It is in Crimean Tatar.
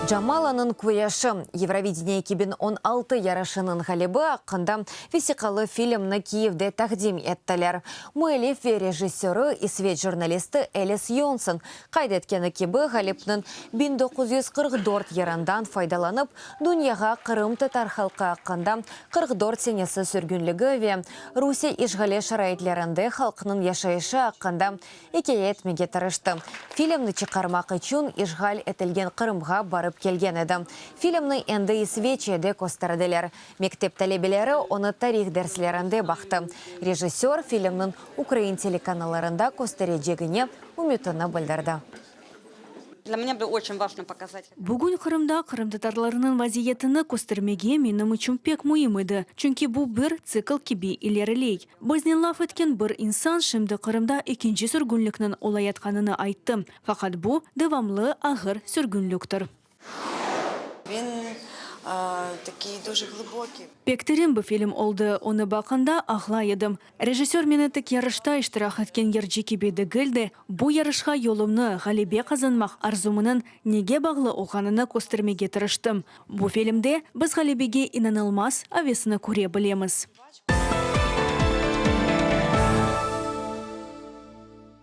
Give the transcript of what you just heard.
Jamalanıñ küreşi, Eurovideniye 2016 yarışınıñ ğalibi aqqında vesiqalı filmni Kiyevde taqdim ettiler. Müellif ve rejissörı, isveç jurnalisti Elis Yonson qayd etkeni kibi, ğalipniñ 1944 yırından faydalanıp, dünyağa qırımtatar halqı aqqında 44 senesi sürgünligi ve Rusiye işğali şaraitlerinde halqnıñ yaşayışı aqqında İkâye etmege tırıştı. Filmni çıqarmaq içün işğal etilgen Qırımğa barıp kelgen edi. Filmni endi İsveçiyada kösterdiler. Mektep talebeleri onı tarih derslerinde baqtı. Rejissör, filmniñ ukrain telekanallarında kösterecegine ümütini bildirdi. Bugün Qırımda qırımtatarlarnıñ vaziyetini köstermege menim içün pek müim edi, çünki bu bir tsikl kibi ileriley. Biznen laf etken bir insan şimdi Qırımda ekinci sürgünlikniñ olayatqanını ayttı. Faqat bu, devamlı ağır sürgünliktir. Pek teren bir film oldı, onı baqqanda ağlay edim. Rejissör meni tek yarışta iştirak etken yırcı kibi degil de, bu yarışqa yolumnı, ğalebe qazanmaq arzumınıñ nege bağlı olğanını köstermege tırıştı. Bu filmde biz ğalebege inanılmaz avesni köre bilemiz.